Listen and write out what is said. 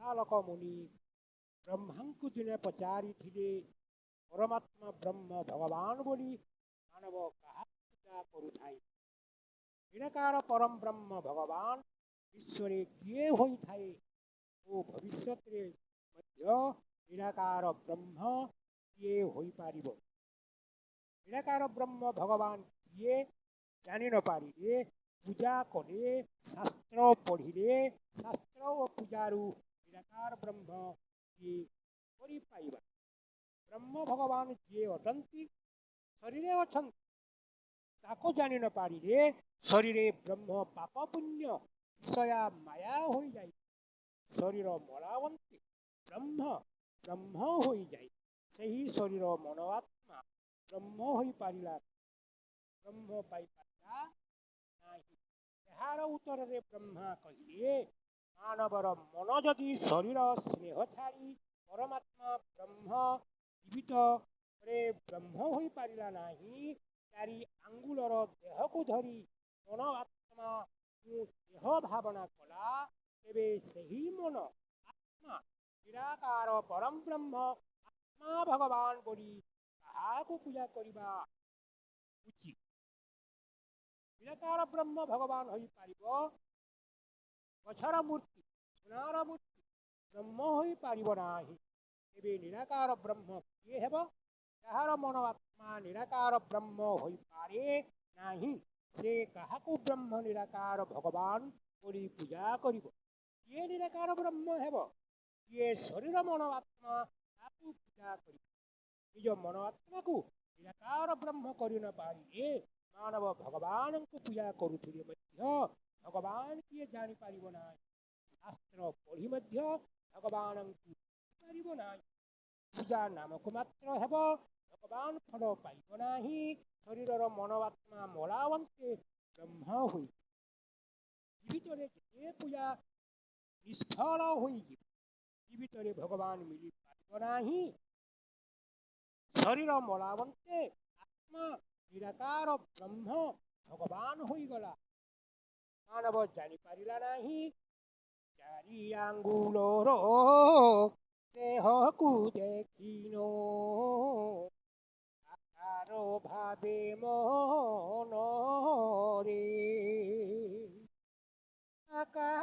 ଅଷ୍ଟାଲକ ମୁନି ବ୍ରହ୍ମାଙ୍କୁ ଦିନେ ପଚାରିଥିଲେ, ପରମାତ୍ମା ବ୍ରହ୍ମ ଭଗବାନ ବୋଲି ମାନବ କାହାକୁ ପୂଜା କରୁଥାଏ? ନିରାକାର ପରମ ବ୍ରହ୍ମ ଭଗବାନ ବିଶ୍ୱରେ କିଏ ହୋଇଥାଏ ଓ ଭବିଷ୍ୟତରେ ମଧ୍ୟ ନିରାକାର ବ୍ରହ୍ମ କିଏ ହୋଇପାରିବ? ନିରାକାର ବ୍ରହ୍ମ ଭଗବାନ କିଏ ଜାଣି ନ ପାରିଲେ ପୂଜା କଲେ, ଶାସ୍ତ୍ର ପଢ଼ିଲେ, ଶାସ୍ତ୍ର ଓ ପୂଜାରୁ ନିରାକାର ବ୍ରହ୍ମ କିଏ କରିପାଇବା? ବ୍ରହ୍ମ ଭଗବାନ ଯିଏ ଅଟନ୍ତି, ଶରୀରେ ଅଛନ୍ତି, ତାକୁ ଜାଣି ନ ପାରିଲେ ଶରୀରେ ବ୍ରହ୍ମ ପାପ ପୁଣ୍ୟ ବିଷୟା ମାୟା ହୋଇଯାଏ। ଶରୀର ମଲାବନ୍ତି ବ୍ରହ୍ମ ବ୍ରହ୍ମ ହୋଇଯାଏ। ସେହି ଶରୀର ମନ ଆତ୍ମା ବ୍ରହ୍ମ ହୋଇପାରିଲା, ବ୍ରହ୍ମ ପାଇପାରିଲା ନାହିଁ। ଏହାର ଉତ୍ତରରେ ବ୍ରହ୍ମା କହିଲେ, ମାନବର ମନ ଯଦି ଶରୀର ସ୍ନେହ ଛାଡ଼ି ପରମାତ୍ମା ବ୍ରହ୍ମ ଜୀବିତରେ ବ୍ରହ୍ମ ହୋଇପାରିଲା ନାହିଁ, ଚାରି ଆଙ୍ଗୁଳର ଦେହକୁ ଧରି ମନ ଆତ୍ମା ମୁଁ ଦେହ ଭାବନା କଲା, ତେବେ ସେହି ମନ ଆତ୍ମା ନିରାକାର ପରମ ବ୍ରହ୍ମ ଆତ୍ମା ଭଗବାନ ବୋଲି କାହାକୁ ପୂଜା କରିବା ଉଚିତ? ନିରାକାର ବ୍ରହ୍ମ ଭଗବାନ ହୋଇପାରିବ? ଗଛର ମୂର୍ତ୍ତି, ସୁନାର ମୂର୍ତ୍ତି ବ୍ରହ୍ମ ହୋଇପାରିବ ନାହିଁ। ତେବେ ନିରାକାର ବ୍ରହ୍ମ କିଏ ହେବ? ଯାହାର ମନ ଆତ୍ମା ନିରାକାର ବ୍ରହ୍ମ ହୋଇପାରେ ନାହିଁ, ସେ କାହାକୁ ବ୍ରହ୍ମ ନିରାକାର ଭଗବାନ ବୋଲି ପୂଜା କରିବ? କିଏ ନିରାକାର ବ୍ରହ୍ମ ହେବ? କିଏ ଶରୀର ମନ ଆତ୍ମା ତାକୁ ପୂଜା କରିବ? ନିଜ ମନ ଆତ୍ମାକୁ ନିରାକାର ବ୍ରହ୍ମ କରି ନ ପାରିଲେ ମାନବ ଭଗବାନଙ୍କୁ ପୂଜା କରୁଥିଲେ ମଧ୍ୟ ଭଗବାନ କିଏ ଜାଣିପାରିବ ନାହିଁ। ଶାସ୍ତ୍ର ପଢ଼ି ମଧ୍ୟ ଭଗବାନଙ୍କୁ ପାରିବ ନାହିଁ। ପୂଜା ନାମକୁ ମାତ୍ର ହେବ, ଭଗବାନ ଫଳ ପାଇବ ନାହିଁ। ଶରୀରର ମନ ଆତ୍ମା ମଳାବନ୍ତେ ବ୍ରହ୍ମ ହୋଇଯିବ। ଜୀବିତରେ ଯେତେ ପୂଜା ନିଷ୍ଫଳ ହୋଇଯିବ। ଜୀବିତରେ ଭଗବାନ ମିଳିପାରିବ ନାହିଁ। ଶରୀର ମଲାବନ୍ତେ ଆତ୍ମା ନିରାକାର ବ୍ରହ୍ମ ଭଗବାନ ହୋଇଗଲା, ମାନବ ଜାଣିପାରିଲା ନାହିଁ। ଚାରି ଆଙ୍ଗୁଳର ଦେହକୁ ଦେଖିନ ଆକାର ଭାବେ ମନରେ, ଆକାର